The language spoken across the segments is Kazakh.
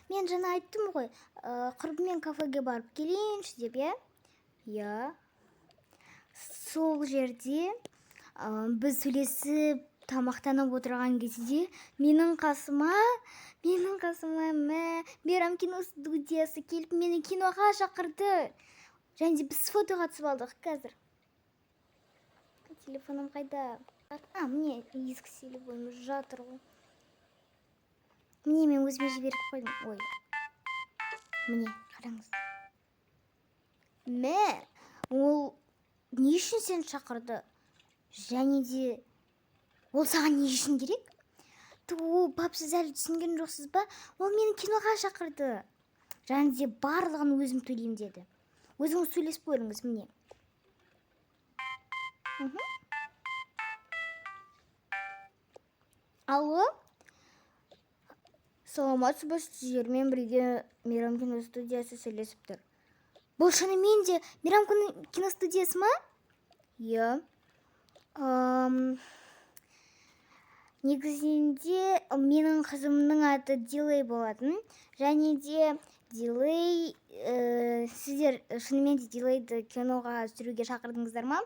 Мен жаңа айттым ғой, құрбыммен кафеге барып келейінші деп, иә? Иә. Сол жерде біз сөйлесіп тамақтанып отырған кезде менің қасыма Мейрам киностудиясы келіп, мені киноға шақырды. Және де біз фотоға түсіп алдық. Қазір телефоным қайда? А, міне, ескі телефоным жатыр ғой. Міне, мен өзіме жіберіп қойдым. Ой, міне, қараңыз. Мә, ол не үшін сені шақырды және де ол саған не үшін керек? Ту, пап, сіз әлі түсінген жоқсыз ба? Ол мені киноға шақырды және де барлығын өзім төлеймін деді. Өзіңіз сөйлесіп көріңіз, міне. Алло, саламатсыз ба? Сіздермен бірге Мейрам киностудиясы сөйлесіп тұр. Бұл шынымен де Мейрам киностудиясы ма? Иә. Негізінде менің қызымның аты Дилей болатын. Және де Дилей, сіздер шынымен де Дилейді киноға түсіруге шақырдыңыздар ма?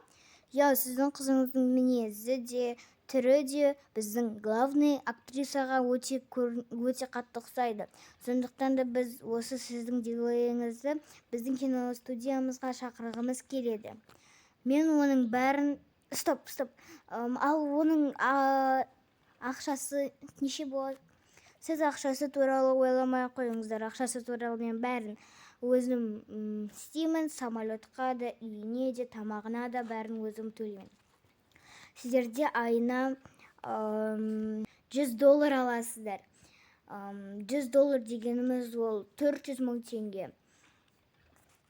Иә, сіздің қызыңыздың мінезі де, түрі де біздің главный актрисаға өте қатты ұқсайды. Сондықтан да біз осы сіздің Дилейіңізді біздің киностудиямызға шақырғымыз келеді. Мен оның бәрін... Стоп, стоп. Ал оның ақшасы неше болады? Сіз ақшасы туралы ойламай ақ қойыңыздар. Ақшасы туралы мен бәрін өзім істеймін. Самолетқа да, үйіне де, тамағына да, бәрін өзім төлеймін. Сіздерде айына 100 доллар аласыздар. 100 доллар дегеніміз ол 400 мың теңге.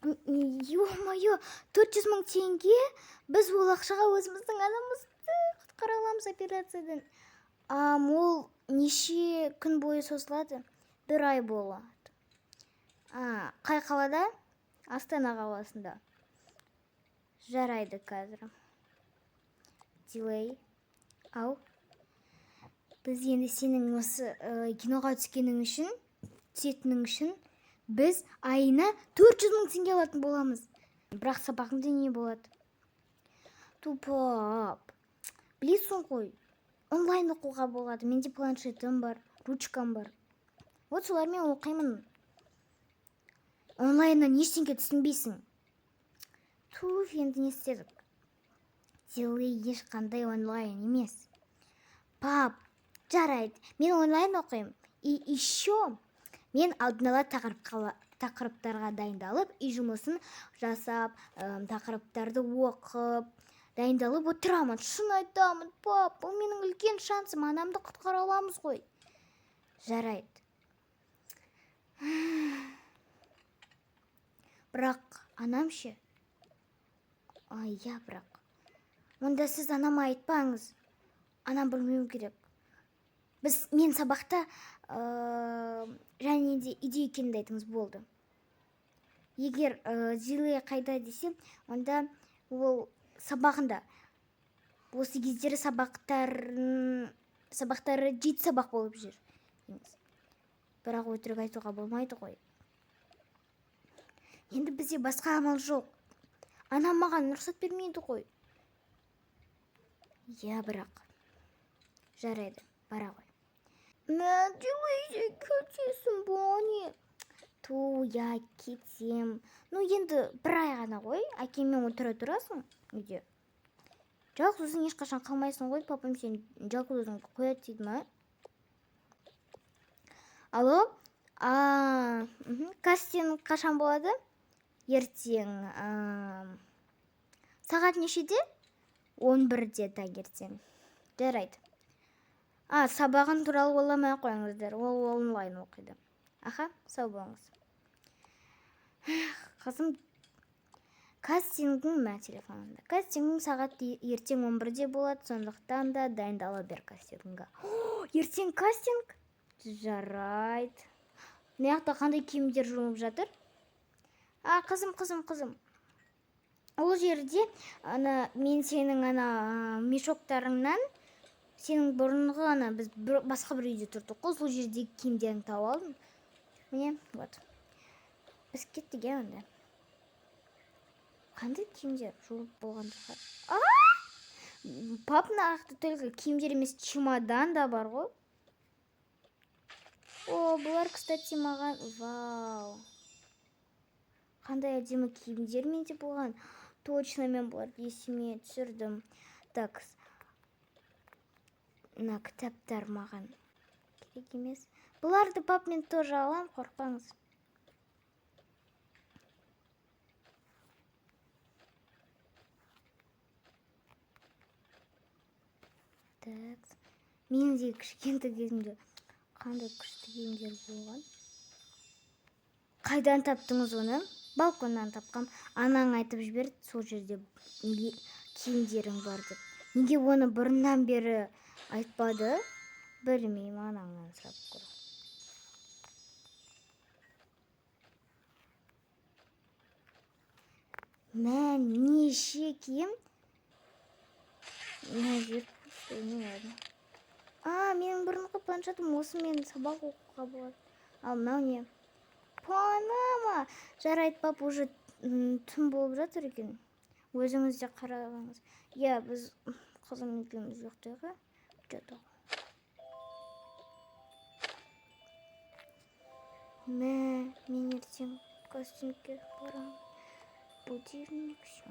Ё-моё, 400 мың теңге! Біз ол ақшаға өзіміздің анамызды құтқара аламыз операциядан. Ол неше күн бойы созылады? Бір ай болады. А, қай қалада? Астана қаласында. Жарайды, қазір. Дилей, ау, біз енді сенің осы киноға түскенің үшін, түсетінің үшін біз айына 400 мың теңге алатын боламыз. Бірақ сабағыңда не болады? Ту, пап, білесің ғой, онлайн оқуға болады. Менде планшетім бар, ручкам бар, вот солармен оқимын. Онлайннан ештеңе түсінбейсің. Туф, енді не істедік? Дилей, ешқандай онлайн емес. Пап, жарайды, мен онлайн оқимын. И еще мен алдын ала тақырыптарға дайындалып, үй жұмысын жасап, тақырыптарды оқып, дайындалып отырамын. Шын айтамын, пап, бұл менің үлкен шансым. Анамды құтқара аламыз ғой. Жарайды, бірақ анам ше? Иә, бірақ онда сіз анама айтпаңыз, анам білмеу керек. Біз мен сабақта және де үйде екенімді айтыңыз, болды. Егер Зиле қайда десе, онда ол сабағында. Осы кездері сабақтары жеті сабақ болып жүр деңіз. Бірақ өтірік айтуға болмайды ғой енді, бізде басқа амал жоқ. Анам маған рұқсат бермейді ғой. Иә, бірақ жарайды, бара ғой. Мә, Дилей, кетесің ба, не? Ту, иә, кетем. Ну, енді бір ай ғана ғой, әкеңмен отыра тұрасың үйде. Жалғыз өзің ешқашан қалмайсың ғой. Папам сені жалғыз өзің қояды дейді ма? Алло, а, кастинг қашан болады? Ертең. Сағат нешеде? 11-де таңертең. Жарайды. А, сабағын туралы ойламай ақ қойыңыздар, ол онлайн оқиды. Аха, сау болыңыз. Қызым, кастингің, мә, телефонында. Кастингің сағат ертең 11-де болады, сондықтан да дайындала бер кастингға. Ертең кастинг? Жарайды. Мына жақта қандай киімдер жуылып жатыр? А, қызым, қызым, қызым, ол жерде ана мен сенің ана мешоктарыңнан, сенің бұрынғы ана біз басқа бір үйде тұрдық қой, сол жердегі киімдеріңді тауып алдым. Міне, вот. Біз кеттік, иә, онда. Қандай киімдер жуып болған шығар? Пап, мына только киімдер емес, чемодан да бар ғой. О, бұлар, кстати, маған. Вау. Қандай әдемі киімдер менде болған. Точно, мен бұларды есіме түсірдім. Так, мына кітаптар маған керек емес. Бұларды, пап, мен тоже алам, қорықпаңыз. Так, менің де кішкентай кезімде қандай күшті киімдер болған. Қайдан таптыңыз оны? Балконнан тапқам. Анаң айтып жіберді, сол жерде киімдерің бар деп. Неге оны бұрыннан бері айтпады? Білмеймін, анаңнан сұрап көр. Мә, неше киім? Мына жер пустой, ну ладно. А, менің бұрынғы планшетім, осымен сабақ оқуға болады. Ал мынау не? Панама! Жарайды, пап, уже түн болып жатыр екен. Өзіңіз де қараңыз. Иә, біз қызым екеуміз ұйықтайық, иә? Жатайық. Мә, мен ертең кастингке барамын. Будильник, все.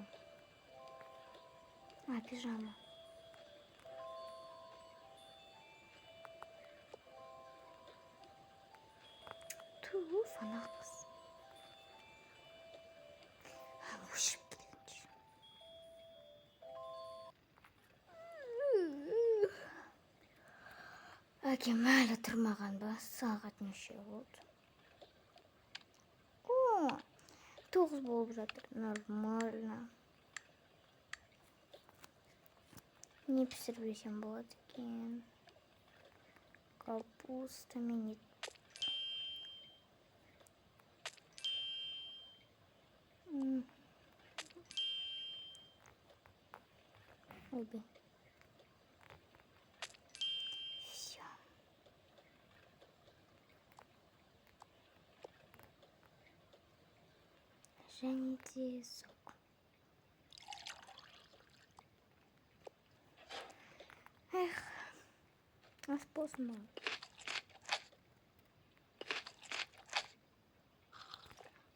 А, пижама. Ту, ана қыз. Өшіріп келгенше. Әкем әлі тұрмаған ба? Сағат неше болды? О, 9 болып жатыр. Нормально. Не пісіріп жесем болады екен? Капуста мен ет. Ойбай. Все. Және де сок. Эх, ас болсын маған.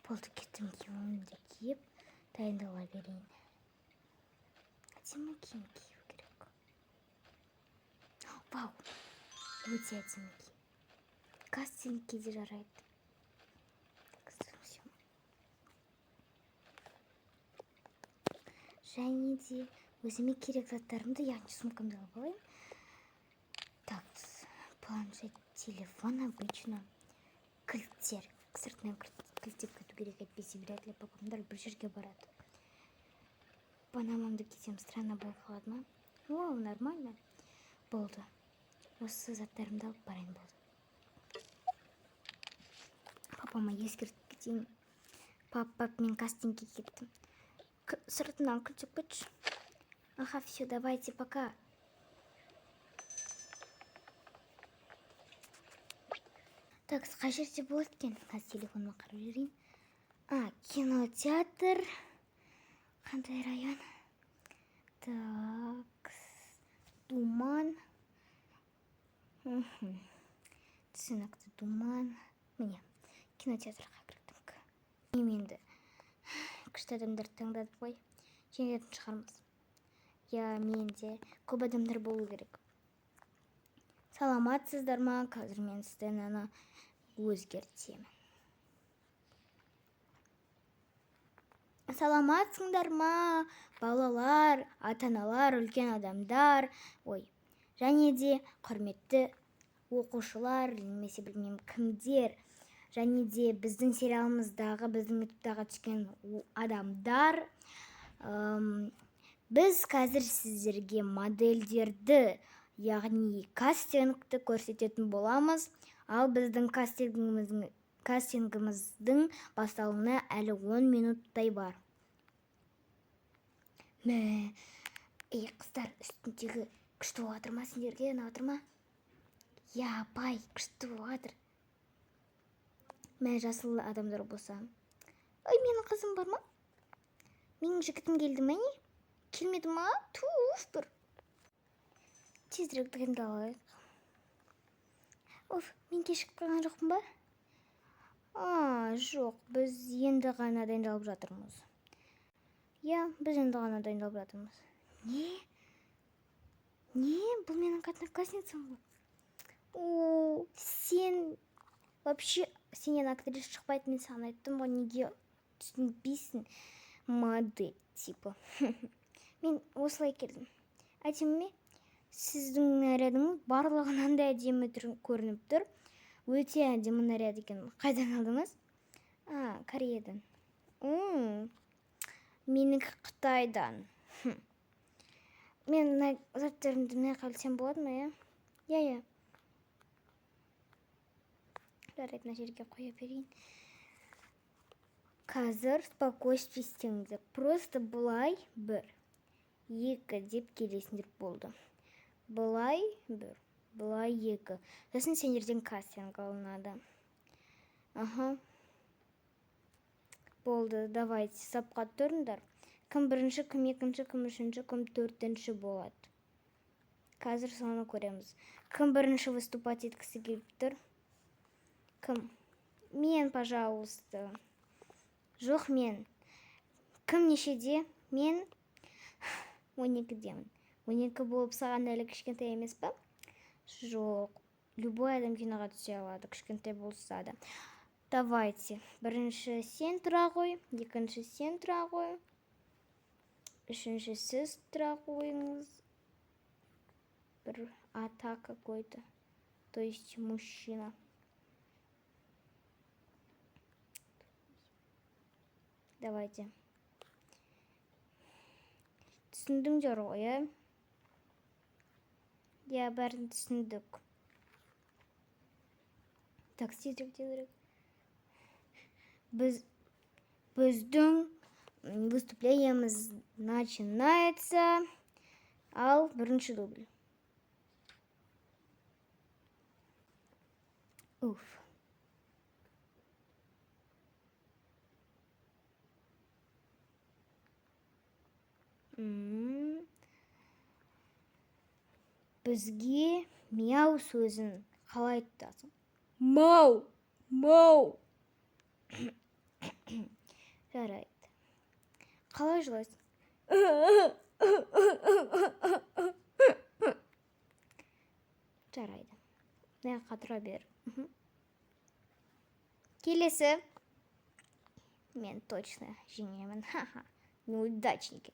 Болды, кеттім, киімімді киіп, дайындала берейін. Әдемі киім кию керек. Вау, өте әдемі киім. Кастингке де жарайды. Так, всё. Және де өзіме керек заттарымды, яғни сумкамды алып алайын. Так, планшет, телефон обычно. Кілттер. Сыртынан кілттеп кету керек, әйтпесе вряд ли папамдар бір жерге барады. Панамамды кисем, странно болып қалады ма? О, нормально. Болды. Осы заттарымды алып барайын, болды. Папама ескертіп кетейін. Пап, пап, мен кастингке кеттім. Сыртынан кілттеп кетші. Аха, все, давайте, пока. Так, қай жерде болады екен? Қазір телефоныма қарап жіберейін. А, кинотеатр. Қандай район? Так, Думан. Түсінікті, Думан. Міне, кинотеатрға кірдік. Мен енді күшті адамдарды таңдадым ғой. Жеңетін шығармыз. Я, мен де көп адамдар болу керек. Саламатсыздар ма? Қазір мен сценаны өзгертемін. Саламатсыңдар ма, балалар, ата-аналар, үлкен адамдар, ой, және де құрметті оқушылар, немесе білмеймін кімдер, және де біздің сериалымыздағы, біздің ютубтағы түскен адамдар. Біз қазір сіздерге модельдерді, яғни кастингті көрсететін боламыз. Ал біздің кастингіміздің басталуына әлі 10 минуттай бар. Мә, ей, қыздар, үстіндегі күшті болып жатыр ма сендерге, ұнап жатыр ма? Иә, апай, күшті болып жатыр. Мә, жасыл адамдар болса. Ой, менің қызым бар ма? Менің жігітім келді ме, не? Келмеді ма? Туф, бір. Тезірек дайындалайық. Оф, мен кешігіп қалған жоқпын ба? А, жоқ, біз енді ғана дайындалып жатырмыз. Иә, біз енді ғана дайындалып жатырмыз. Не? Не? Бұл менің одноклассницам ғой. О, сен вообще сенен актриса шықпайды, мен саған айттым ғой, неге түсінбейсің? Модель типа. Мен осылай келдім. Әдемі ме? Сіздің нарядыңыз барлығынан да әдемі көрініп тұр. Өте әдемі наряд екен. Қайдан алдыңыз? А, Кореядан. Менікі Қытайдан. Мен мына заттарымды мына жаққа ілсем болады ма, иә? Иә, иә. Жарайды, мына жерге қоя берейін. Қазір спокойствие істеңіздер. Просто былай бір, екі деп келесіңдер болды. Былай бір, былай екі. Сосын сендерден кастинг алынады. Аха. Болды, давайте сапқа тұрыңдар. Кім бірінші, кім екінші, кім үшінші, кім төртінші болады. Қазір соны көреміз. Кім бірінші выступать еткісі келіп тұр? Кім? Мен, пожалуйста. Жоқ, мен. Кім нешеде? Мен 12-демін. 12 болып саған әлі кішкентай емес па? Жоқ. Любой адам киноға түсе алады, кішкентай болса да. Давайте. Бірінші сен тұра ғой, екінші сен тұра ғой, үшінші сіз тұра қойыңыз. Бір ата какой-то, то есть мужчина. Давайте. Түсіндіңдер ғой, иә? Иә, бәрін түсіндік. Так, тезірек, тезірек. Біздің выступлениеміз начинается. Ал, бірінші дубль. Уф. Бізге мяу сөзін қалай айтасың? Мау, мау. Жарайды. Қалай жылайсың? Жарайды. Мына жаққа тұра бер. Келесі. Мен точно жеңемін. Ха-ха. Неудачники.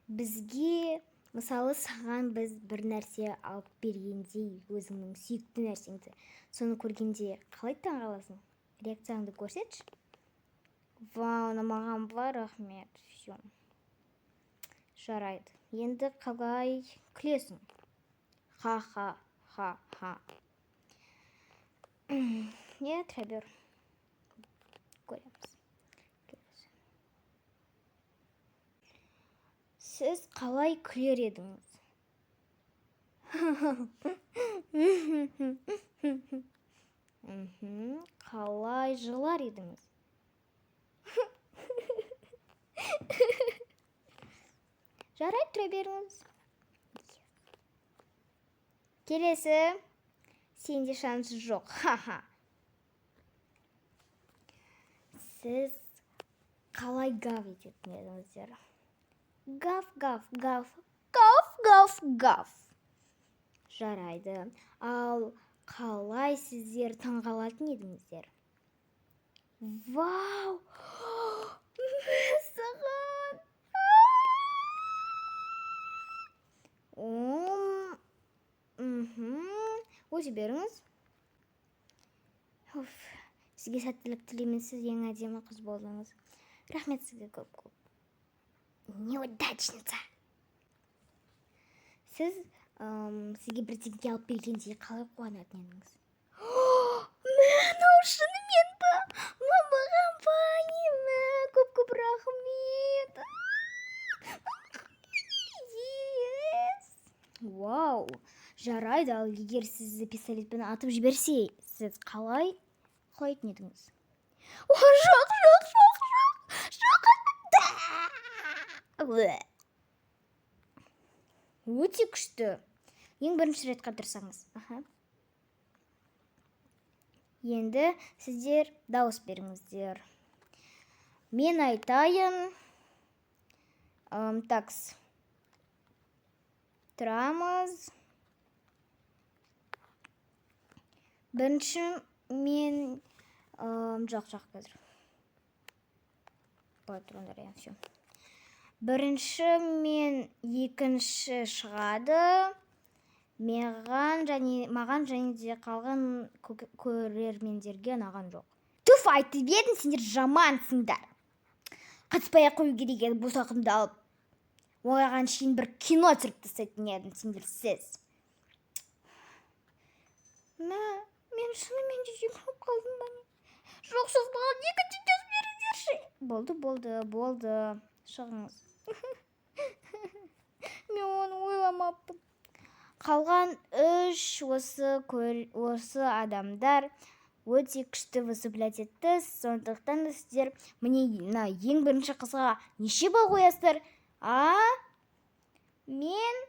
Бізге, мысалы, саған біз бір нәрсе алып бергенде, өзіңнің сүйікті нәрсеңді, соны көргенде қалай таңғаласың? Реакцияңды көрсетші. Вау, маған ба, рахмет. Всё. Жарайды. Енді қалай күлесің? Ха-ха, ха-ха. Не, тұра бер. Көреміз. Келесі. Сіз қалай күлер едіңіз? Қалай жылар едіңіз? Жарайды, тұра беріңіз. Келесі. Сенде шанс жоқ. Ха-ха. Сіз қалай гав ететін едіңіздер? Гав, гав, гав, гав, гав, гав. Жарайды. Ал қалай сіздер таңғалатын едіңіздер? Вау! Мәссаған! Өте беріңіз. Уф, сізге сәттілік тілеймін, сіз ең әдемі қыз болдыңыз. Рахмет сізге көп-көп. Неудачница. Сіз сізге бірдеңе алып бергенде қалай қуанатын едіңіз? Мынау шынымен ба? Мамаған ба? Неме? Көп-көп рахмет. Yes. Вау. Жарайды, ал егер сізді пистолетпен атып жіберсе, сіз қалай Қалайтын едіңіз? О, жоқ, жоқ, жоқ, жоқ, жоқ! Өте күшті. Ең бірінші рет қатырсаңыз. Аха. Енді сіздер дауыс беріңіздер. Мен айтайын. Такс. Тұрамыз. Бірінші мен жоқ, жоқ, қазір. Былай тұрыңдар, иә, все. Бірінші мен екінші шығады. Маған және маған және де қалған көрермендерге ұнаған жоқ. Туф, айтып едім, сендер жамансыңдар. Қатыспай ақ қою керек еді бұл тақымды алып. Оған шейін бір кино түсіріп тастайтын едім сендерсіз. Мә, мен шынымен де жеңіліп қалдым ба, не? Жоқ, жоқ, маған екінші шанс беріңдерші. Болды, болды, болды. Шығыңыз. Мен оны ойламаппын. Қалған үш осы адамдар өте күшті выступлять етті. Сондықтан да сіздер міне мына ең бірінші қызға неше балл қоясыздар? А? Мен